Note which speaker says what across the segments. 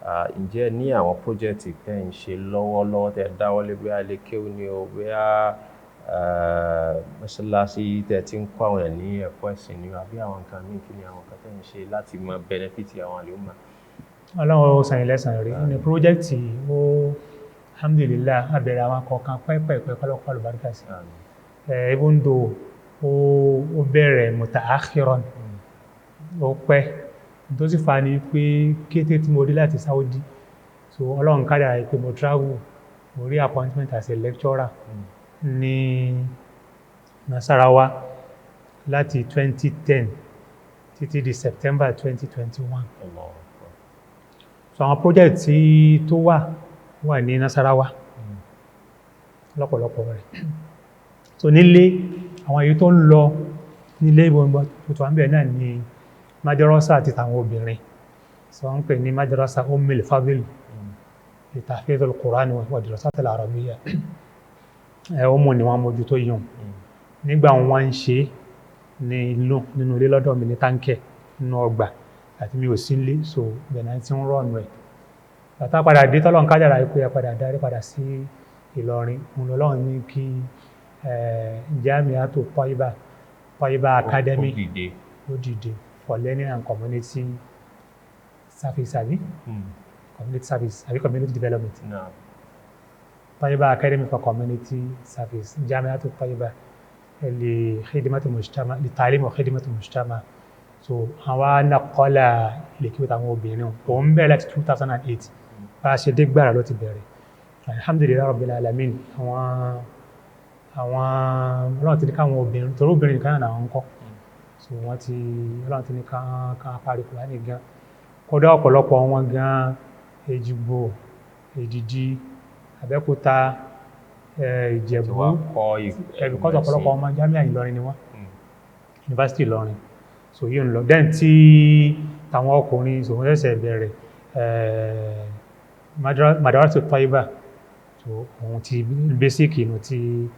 Speaker 1: Ǹjẹ́ ní àwọn project tẹ́ ń ṣe lọ́wọ́lọ́wọ́ tẹ́ dáwọ́lé, bóyá ilé kéwú ni o, bóyá mọ́ṣáláṣí tẹ́ ti ń kọ́ àwọn èèyàn ní ẹ̀kọ́ ẹ̀sìn ni o, àbí àwọn nǹkan míì? Kí ni àwọn nǹkan tẹ́ ń ṣe láti máa benefit àwọn àlùmọ̀?
Speaker 2: Ọlọ́run ó san yín lẹ́san rí ní project. Ó alhamdulillah, a bẹ̀rẹ̀ àwọn kọ̀ọ̀kan pẹ́pẹ́pẹ́, kọ́lọ́kọ́ àlùbáríkà sí. Even though ó bẹ̀rẹ̀ mutaakhiran, ó pẹ́, tó sì fa ni pé kété tí mo dé láti Saudi, so Ọlọ́run kádàrá pé mo travel, mo rí appointment as a lecturer ní Nasarawa láti 2010 títí di September 2021. So àwọn project tí tó wà wà ní Nasarawa lọ́pọ̀lọpọ̀ rẹ̀. So nílé, àwọn èyí tó ń lọ nílé ìbọn tó wà ń bẹ̀ náà ní madrasa àti tàwọn obìnrin. So wọ́n ń pè ní Madrasa Ummil Fadl li Tahfiz al-Quran wa Dirasat al-Arabiyya. Ẹ̀ ó mú ni wọ́n mójútó yìí. Nígbà wọn ń ṣe ní inú nínú ilé lọ́dọ̀ mi ní táǹkẹ̀ nínú ọgbà àti mi ò sí nílé, so bẹ̀rẹ̀ tí ń rọ̀nù ẹ̀. Bàtà padà dé, tọ́lọ́run kádàrá pé ẹ padà darí padà sí Ìlọrin, òun lọ́lọ́run ní kí Jamiatu Taiba, Taiba Academy ó dìde for learning and community service, àbí community service, àbí community development. Taiba Academy for Community Service, Jamiatu Taiba li khidmati mujtama, li ta'lim wa khidmati mujtama. So àwa nàkọ́lá ilé kí wọ́n táwọn obìnrin òun bẹ̀rẹ̀ láti 2008. Bá a ṣe dé gbàrà ló ti bẹ̀rẹ̀. Alhamdulillahi rabbil alamin, àwọn Ọlọ́run ti ní káwọn obìnrin, torí obìnrin nìkan náà ń kọ́. So wọ́n ti, Ọlọ́run ti ní ká parí Kùránì gan. Kódà ọ̀pọ̀lọpọ̀ wọn gan, Èjìgbò, Èdìdì, Abẹ́òkúta, Ìjẹ̀bú, ẹ̀bùkọ́ ọ̀pọ̀lọpọ̀ ọmọ Jamiu Ìlọrin ni wọ́n, Yunifásitì Ìlọrin. So yìí ń lọ. Then tí táwọn ọkùnrin, so wọ́n ṣẹ̀ṣẹ̀ bẹ̀rẹ̀ Madrasa Taiba. So òun ti basic inú ti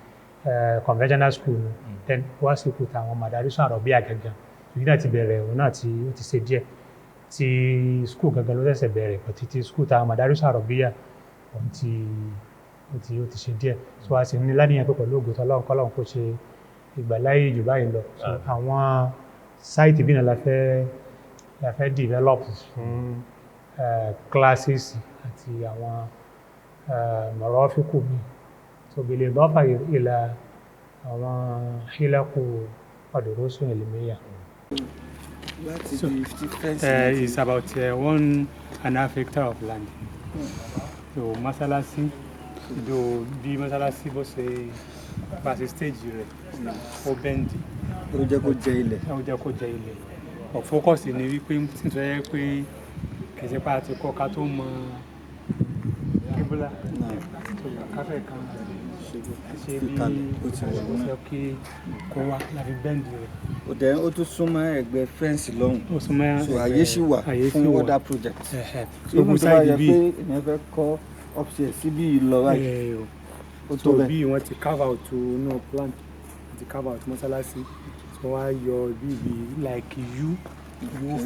Speaker 2: conventional school nu. Then wá sí kù táwọn Madarisa Arabia gangan, èyí náà ti bẹ̀rẹ̀, òun náà ti, ó ti ṣe díẹ̀. Ti school gangan ló ṣẹ̀ṣẹ̀ bẹ̀rẹ̀, but ti school táwọn Madarisa Arabia, òun ti, ó ti ṣe díẹ̀. So a sì ní láníyàn pé pẹ̀lú ògo tỌlọ́run, kọ́lọ́run kó ṣe ìgbàláyè jù báyìí lọ. So àwọn site bí náà la fẹ́ develop fún classes àti àwọn mọ̀rọ́fíkù mi. So bil idafa ila àwọn hilaku ad-durusu ilmiya.
Speaker 3: So,
Speaker 4: it's about 1.5 hectare of land. So masalasi, do bí masalasi bó ṣe bá ṣe stage rẹ̀, ó bend.
Speaker 3: Ó jẹ́ kó jẹ ilẹ̀.
Speaker 4: Ó jẹ́ kó jẹ ilẹ̀. But focus ni wípé tí tó yẹ pé kì í ṣe pé a ti kọ́ ká tó mọ kíbúlà. So káfẹ́ kan ṣe bí
Speaker 3: ó ti wà
Speaker 4: ó ṣe kí kó wá láti bend rẹ̀.
Speaker 3: Ó dẹ̀ ó tún súnmọ́ ẹ̀gbẹ́ fence lọ́hùn.
Speaker 4: Ó súnmọ́.
Speaker 3: So àyè ṣì wà
Speaker 4: àyè
Speaker 3: fún
Speaker 4: sì wà.
Speaker 3: other projects.
Speaker 4: So
Speaker 3: Even tó bá
Speaker 4: side
Speaker 3: yẹ
Speaker 4: bí
Speaker 3: pé èèyàn fẹ́ kọ́ upstairs síbí yìí lọ báyìí, ó tó
Speaker 4: so
Speaker 3: bẹ́ẹ̀.
Speaker 4: Bí wọ́n ti carve out inú plan, ti carve out mọ́sálásí, so wọ́n á yọ bí like U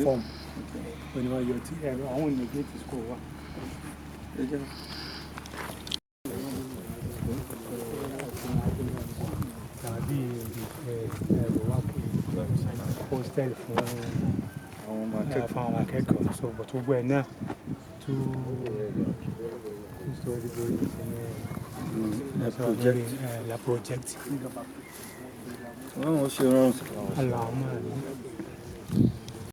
Speaker 4: form wọ́n ni wọ́n yọ tí ẹ̀rọ àwọn negate school wà.
Speaker 3: Ẹ jẹ́
Speaker 4: Tàbí ẹ̀rọ wà pé hostel fún
Speaker 3: àwọn ọmọ akẹ́kọ̀ọ́.
Speaker 4: Fún àwọn akẹ́kọ̀ọ́. So but gbogbo ẹ̀ náà, two story buildings ní
Speaker 3: La project.
Speaker 4: La project.
Speaker 3: Wọ́n ṣe rọrùn sí.
Speaker 4: Allahumma amin.